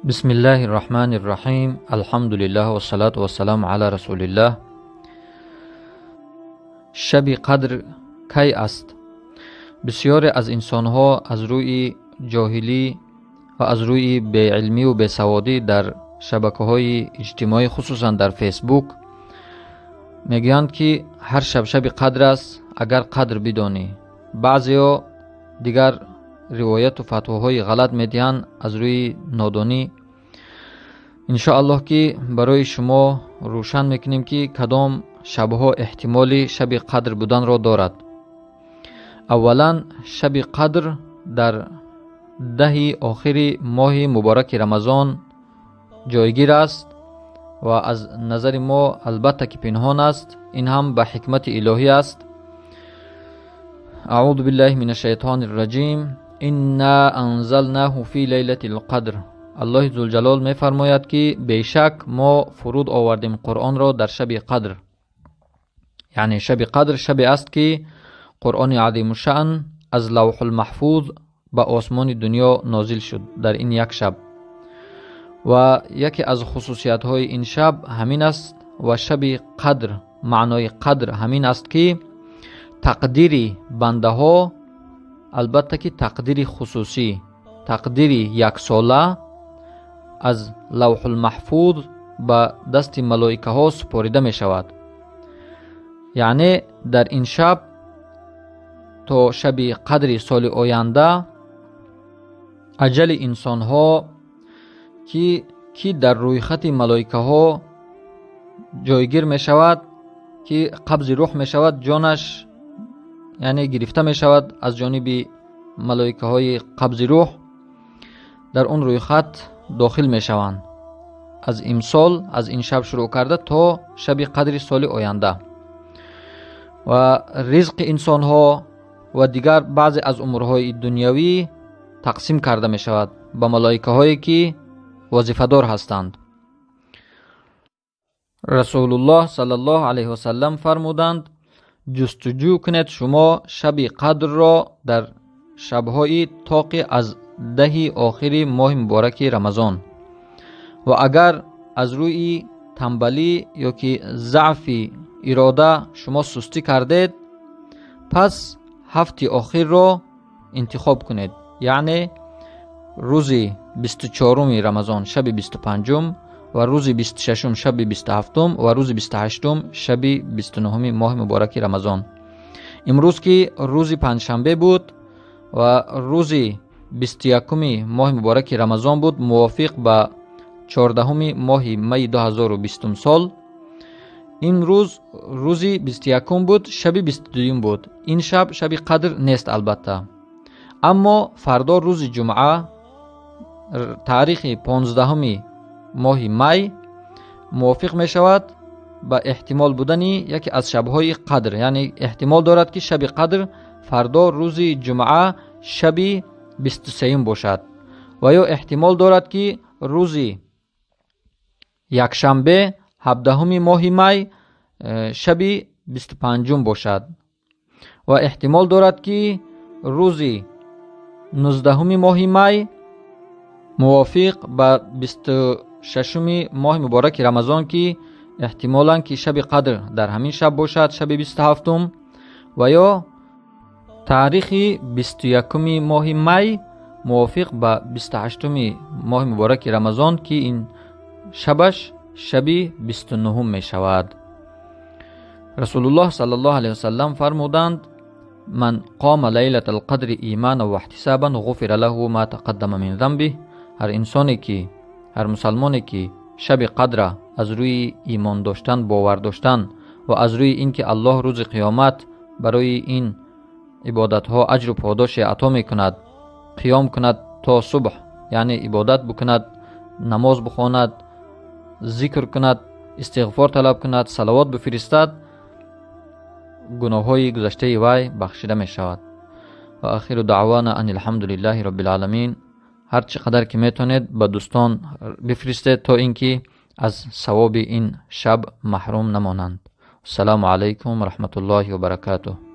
Бисмиллаҳи рраҳмани рраҳим. Алҳамдулиллаҳ вассалату вассаламу ала расулиллаҳ. Шаби қадр кай аст? Бисёре аз инсонҳо аз рӯи ҷоҳилӣ ва аз рӯи беилмию бесаводӣ дар шабакаҳои иҷтимоӣ, хусусан дар Фейсбук, мегӯянд, ки ҳар шаб шаби қадр аст, агар қадр бидонӣ. Баъзеҳо дигар ривояту фатвоҳои ғалат медиҳанд аз рӯи нодонӣ. Иншоаллоҳ, ки барои шумо рӯшан мекунем, ки кадом шабҳо эҳтимоли шаби қадр буданро дорад. Аввалан, шаби қадр дар 10-и охири моҳи мубораки Рамазон ҷойгир аст ва аз назари мо албатта ки пинҳон аст. Ин ҳам ба ҳикмати илоҳӣ аст. Аъузу биллаҳи мин ашшайтони рраҷим. Инна анзалнаҳу фи лайлати лқадр. Аллоҳи зулҷалол мефармояд, ки бешак мо фуруд овардем Қуръонро дар шаби қадр. Яъне шаби қадр шабе аст, ки Қуръони азимушшаън аз Лавҳулмаҳфуз ба осмони дунё нозил шуд дар ин як шаб. Ва яке аз хусусиятҳои ин шаб ҳамин аст, ва шаби қадр, маънои қадр ҳамин аст, ки тақдири бандаҳо, албатта ки тақдири хусусӣ, тақдири яксола аз Лавҳулмаҳфуз ба дасти малоикаҳо супорида мешавад. Яъне дар ин шаб то шаби қадри соли оянда аҷали инсонҳо, ки дар рӯйхати малоикаҳо ҷойгир мешавад, ки қабзи рӯҳ мешавад, ҷонаш яъне гирифта мешавад аз ҷониби малоикаҳои қабзи рӯҳ, дар он рӯйхат дохил мешаванд аз имсол, аз ин шаб шурӯъ карда то шаби қадри соли оянда. Ва ризқи инсонҳо ва дигар баъзе аз умурҳои дунявӣ тақсим карда мешавад ба малоикаҳое, ки вазифадор ҳастанд. Расулуллоҳ саллаллоҳу алайҳи васаллам фармуданд: ҷустуҷӯ кунед шумо шаби қадрро дар шабҳои тоқи аз 10-и охири моҳи мубораки Рамазон. Ва агар аз рӯи тамбалӣ ё ки заъфи ирода шумо сустӣ кардед, пас 7-и охирро интихоб кунед, яъне рӯзи 24-уми Рамазон шаби 25-ум ва рӯзи 26-ум шаби 27-ум ва рӯзи 28-ум шаби 29-уми моҳи мубораки Рамазон. Имрӯз ки рӯзи панҷшанбе буд ва рӯзи 21-уми моҳи мубораки Рамазон буд, мувофиқ ба 14-уми моҳи майи 2020 сол, ин рӯз рӯзи 21-ум буд, шаби 22-юм буд. Ин шаб шаби қадр нест албатта. Аммо фардо рӯзи ҷумъа, таърихи 15-уми моҳи май, мувофиқ мешавад ба эҳтимол будани яке аз шабҳои қадр. Яъне эҳтимол дорад, ки шаби қадр фардо рӯзи ҷумъа шаби 23-юм бошад, ва ё эҳтимол дорад, ки рӯзи якшанбе 17-уми моҳи май шаби 25-ум бошад, ва эҳтимол дорад, ки рӯзи 19-уми моҳи май мувофиқ ба 26-уми моҳи мубораки Рамазон, ки эҳтимолан ки шаби қадр дар ҳамин шаб бошад, шаби 27-ум, ва ё таърихи 21-уми моҳи май мувофиқ ба 28-уми моҳи мубораки Рамазон, ки ин шабаш шаби 29-ум мешавад. Расулуллоҳ саллаллоҳу алайҳи васаллам фармуданд: ман қома лайлата алқадри имана ва иҳтисабан ғуфира лаҳу ма тақаддама мин занбиҳ. Ҳар инсоне ки, ҳар мусалмоне ки шаби қадра аз рӯи имон доштан, бовар доштан ва аз рӯи ин ки Аллоҳ рӯзи қиёмат барои ин ибодатҳо аҷру подоше ато мекунад, қиём кунад то субҳ, яъне ибодат бикунад, намоз бихонад, зикр кунад, истиғфор талаб кунад, салавот бифиристад, гуноҳҳои гузаштаи вай бахшида мешавад. Ва ахиру даъвана ан алҳамдулиллаҳи роббил оламин. Ҳар чӣ қадар ки метавонед, ба дӯстон бифиристед, то ин ки аз савоби ин шаб маҳрум намонанд. Ассалому алайкум ва раҳматуллоҳи ва баракатуҳ.